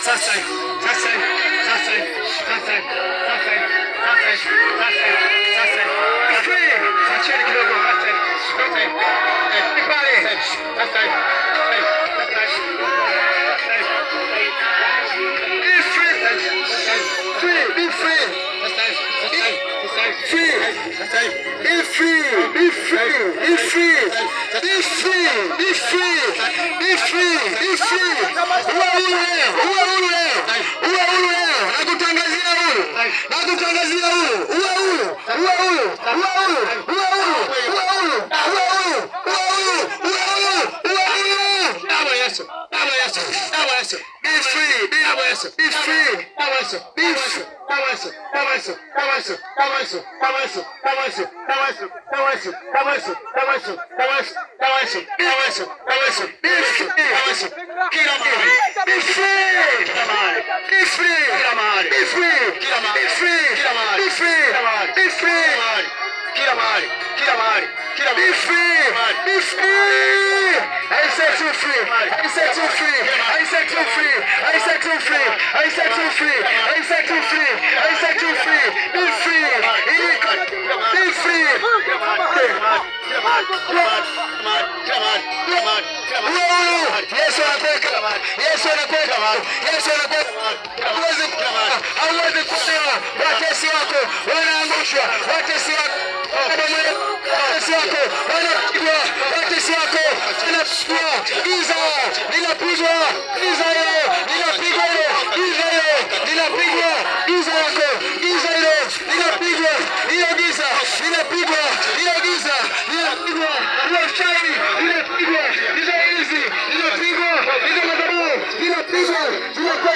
Sasa hivi, sasa hivi, sasa hivi, sasa hivi, sasa hivi, sasa hivi, sasa hivi, sasa hivi. Be free. Acheni kidogo, sasa hivi, sasa hivi. Eh, Pale. sasa hivi, sasa hivi, sasa hivi. Be free. Free. Be free. Sasa hivi, sasa hivi, sasa hivi. Free. Sasa hivi. Be free. Be free. Be free. Be free. Be free. Be free. Be free. Uwe huru leo. Uwe huru leo. Uwe huru leo. Nakutangazia huru. Nakutangazia huru. Uwe huru. Uwe huru. Uwe huru. Uwe huru. Uwe huru. Uwe huru. Uwe huru. Uwe huru. Uwe huru. Damu ya Yesu, damu ya Yesu, damu ya Yesu. Be free. Be Damu ya Yesu. Be free. Damu ya Yesu. Damu ya Yesu. Damu ya Yesu. Damu ya Yesu. Damu ya Yesu. Damu ya Yesu. Damu ya Yesu. Damu ya Yesu. Damu ya Yesu. Damu ya Yesu. Damu ya Yesu. Damu ya Yesu. Damu ya Yesu. Damu ya Yesu. Damu ya Yesu. Damu ya Yesu. Be free. Damu ya Yesu. Kila mahali. Be free. Kila mahali. Be free. Kila mahali. Be free. Kila mahali. Be free. Kila mahali. Be free. Kila mahali. Be free. Kila mahali. Kila mahali. Kila mahali. Kila Be mahali. free. Be free. I set you free. I set you free. I set you free. I set you free. I set you free. I set you free. I set you free. Be free. Be free. Kila mahali. Kila mahali. Kila mahali. Kila mahali. Kila mahali. Kila mahali. Uwe huru. Yesu anakuweka. Yesu anakuweka. Yesu anakuweka. Hauwezi kuonewa. Watesi wako wanaangushwa. Watesi wako, watesi wako wanapigwa. Watesi wako wanapigwa. Giza linapigwa. Giza hilo linapigwa hilo. Giza hilo linapigwa. Giza lako. Giza hilo linapigwa. Hilo giza linapigwa. Hilo giza linapigwa. Hilo uchawi linapigwa. Hizo hizi linapigwa. Hizo madhabahu linapigwa. Zinakuwa